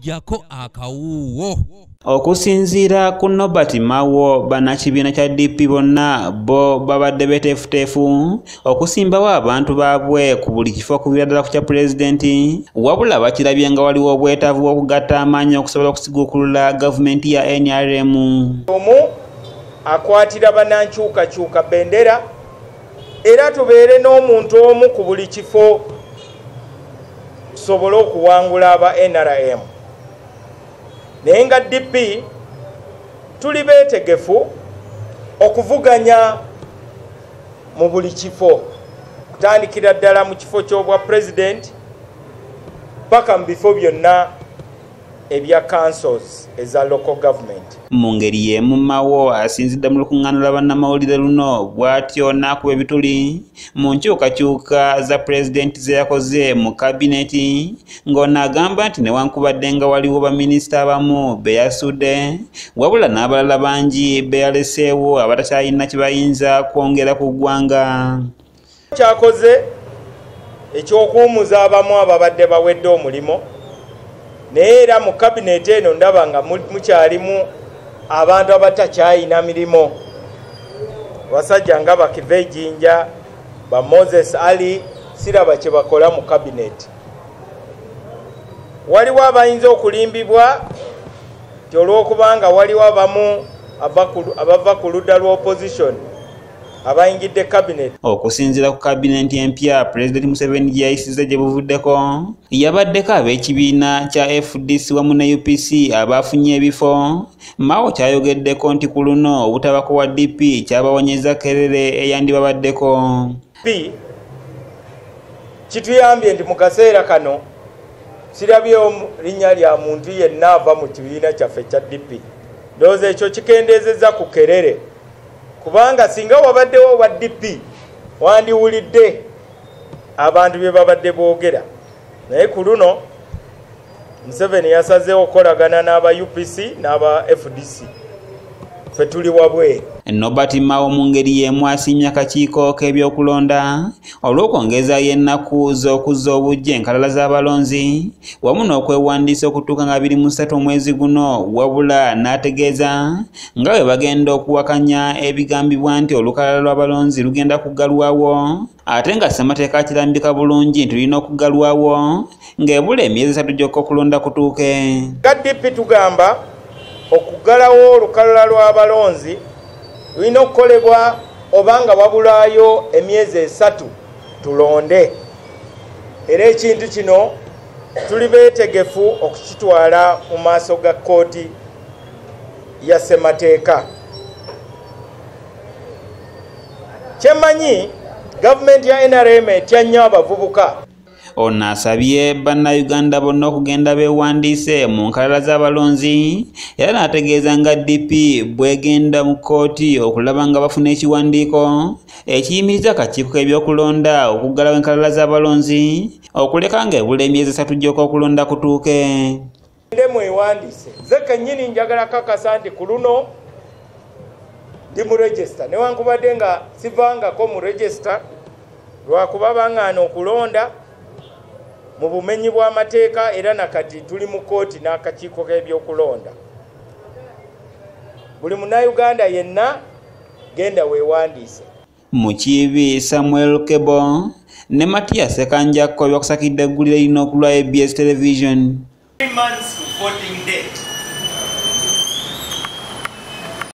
Jako akawuwo. Okusinziira ku Norbert Mao, bannakibiina kya DP bonna bo babadde beeteefuteefu okusimbawo abantu baabwe ku buli kifo okuviira ddala ku kya pulezidenti, wabula bakirabye nga waliwo obwetaavu bw'okugatta amaanyi okusobola okusiguukulula gavumenti ya NRM. Omu akwatira bannankyukakyuka bendera, era tubeere n'omuntu omu ku buli kifo tusobole okuwangula aba NRM. Naye nga DP tuli beetegefu okuvuganya mu buli kifo, kutandikira ddala mu kifo ky'obwa pulezidenti paka mu bifo byonna ebya councils eza local government. Mu ngeri y'emu Mao asinzidde mu lukuŋŋaana lwa bannamawulire luno bw'atyo n'akuba ebituli mu nkyukakyuka za pulezidenti ze yakoze mu kabineti, ng'ono agamba nti newankubadde nga waliwo baminisita abamu be yasudde, wabula n'abalala bangi be yaleseewo abatakyalina kye bayinza kwongera ku ggwanga. Kyakoze ekyokuwumuza abamu ababadde bawedde omulimo, naye era mu kabineti eno ndaba nga mukyalimu abantu abatakyayina mirimu, abasajja nga Bakiva Ejinja, ba Moses Ali, siraba kye bakola mu kabineti. Waliwo abayinza okulimbibwa nti olw'okubanga waliwo abamu abava ku ludda lwa opposition abayingidde cabinet. Okusinziira ku kabineti empya Pulezidenti Museveni gye yayisizza gye buvuddeko, yabaddeko ab'ekibiina kya FDC wamu ne UPC abaafunye ebifo. Mao kyayogeddeko nti ku luno obutabako wa DP kyabawonyeza kerere eyandibabaddeko. P kituyambye nti mu kaseera kano sirabyewo linnya lya muntu yenna ava mu kibiina kyaffe kya DP. Ndowooza ekyo kikendeezezza ku kerere, kubanga singa wabaddewo wa DP wandiwulidde abantu bye babadde boogera. Naye ku luno Museveni yasazeewo okukolagana n'aba UPC n'aba FDC, ffe tuli wabweru. Norbert Mao mu ngeri y'emu asiimye akakiiko k'ebyokulonda olw'okwongezaayo ennaku z'okuzza obuggya enkalala z'abalonzi wamu n'okwewandiisa okutuuka nga 23 omwezi guno, wabula n'ategeeza nga bwe bagenda okuwakanya ebigambibwa nti olukalala lw'abalonzi lugenda kuggalwawo, ate nga ssemateeka akirambika bulungi nti lulina okuggalwawo ng'ebula emyezi 3 gyokka okulonda kutuuke. Nga DP tugamba okuggalawo olukalala lw'abalonzi lulina okukolebwa obanga wabulayo emyezi 3 tulonde, era ekintu kino tuli beetegefu okukitwala mu maaso ga kkooti ya ssemateeka. Kyemmanyi gavumenti ya NRM etya nnyo abavubuka. Ono asabye bannayuganda bonna okugenda beewandiise mu nkalala z'abalonzi, era n'ategeeza nga DP bw'egenda mu kkooti okulaba nga bafuna ekiwandiiko ekiyimiriza akakiiko k'ebyokulonda okuggalawo enkalala z'abalonzi okuleka ng'ebula emyezi 3 gyokka okulonda kutuuke. Nde mwewandiise, nze kennyini njagala kakasa nti ku luno ndi mu register, newankubadde nga sivangako mu register lwakuba bangaana okulonda mu bumenyi bw'amateeka, era nakati tuli mu kkooti n'akakiiko k'ebyokulonda. Buli munnayuganda yenna genda weewandiise. Mukiibi Samuel Kebo ne Matias Ssekanjakko byakusakidde eggulire lino ku lwa ABS Television. 3 months to voting date.